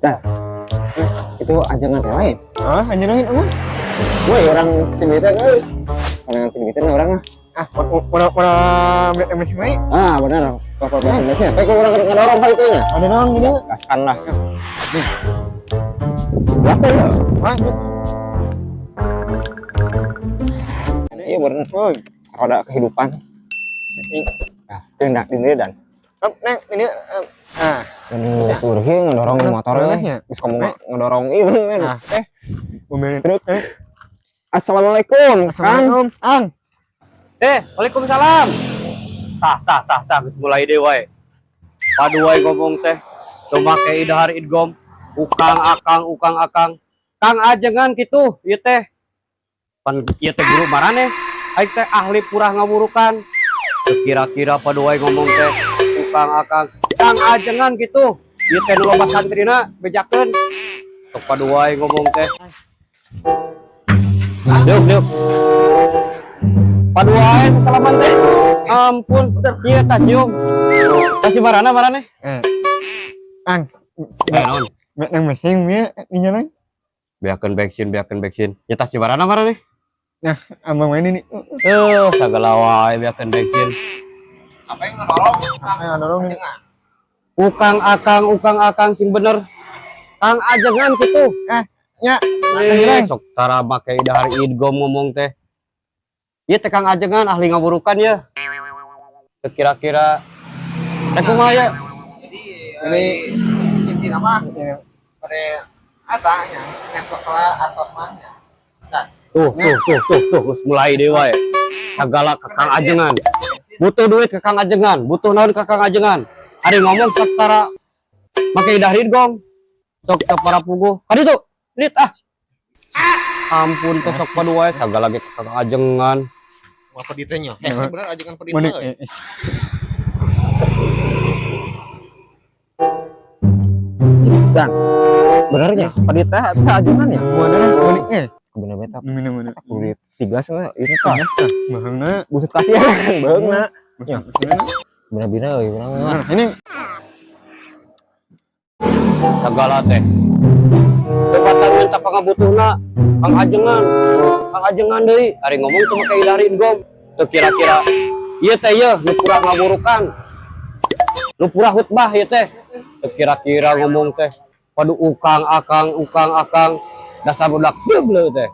Dah. Itu ajengan teh lain. Ah, anjeunna apa? Woi, orang tim itu euy. Orang tim itu orang ah. Ah, udah udah bensin bae. Ah, benar. Bapak bensin. Kayak orang ngedorong kali itu nya. Ada naon gini? Gaskan lah. Berapa ya? Wah, Iya bener. woi. Roda kehidupan. Nah, kehendak diri dan Neng, ini ah, dan surhi ngedorong motor Bener, teh. Geus kamu ngedorong ieu bener. Nah. Eh, mobil. Assalamualaikum, Kang. Assalamualaikum. Ang. Eh, waalaikumsalam. Tah, tah, tah, tah, geus mulai deui wae. Padu wae ngomong teh. Teu make idahar idgom. Ukang akang, ukang akang. Kang ajengan kitu, ieu teh. Pan ieu teh guru maraneh. Aing teh ahli purah ngawurukan. Teu kira-kira padu wae ngomong teh. Ukang akang. Kang ajengan kitu. Ieu teh nu loba santrina bejakeun. Sok padu wae ngomong teh. Diuk, diuk. Padu wae salaman teh. Ampun, ieu tah cium. Kasih marana marane. Eh. Ang, Eh, naon? neng mesin ieu dinya neng. Beakeun bensin, beakeun bensin. Ya tas si marana marane. Nah, abang main ini. Eh, sagala wae beakeun bensin. Apa yang ngedorong? Ayo dorong ini. Ukang akang, ukang akang sing bener. Kang ajengan kitu. Eh, nya. Eh, sok tara make idahar idgom ngomong teh. Ieu teh Kang ajengan ahli ngaburukan ya. Teu kira-kira teh kumaha ya? Jadi Ini inti nama ini. pada atanya ngesok lah atas mana. Nah, Tuh, tuh, tuh, tuh, tuh, geus mulai deui wae. Sagala ke Kang Ajengan. Butuh duit ke Kang Ajengan, butuh naon ke Kang Ajengan. Ari ngomong sok tara make idahar idgom. Sok teu para puguh. Kaditu, lit ah. Ampun teh sok padu wae sagala ge ke Kang Ajengan. Apa ditanya? Hese bener ajengan pedit Menik. euy. Dan benernya pedit teh teh ajengan ya? Mana menik eh. Bener beta. Mana mana. Kulit tiga sih ini tah. Baheungna. Busut kasihan beungna. Ya. Bener-bener euy urang mah. Nah, ini Sagala teh. Tempatan minta pangabutuhna Kang Ajengan. Kang Ajengan deui. Ari ngomong teu make idahar idgom. Teu kira-kira ieu teh yeuh nu purah ngaburukan. Nu purah khutbah ieu teh. Teu kira-kira ngomong teh. Padu ukang akang, ukang akang. Dasar budak debleu teh.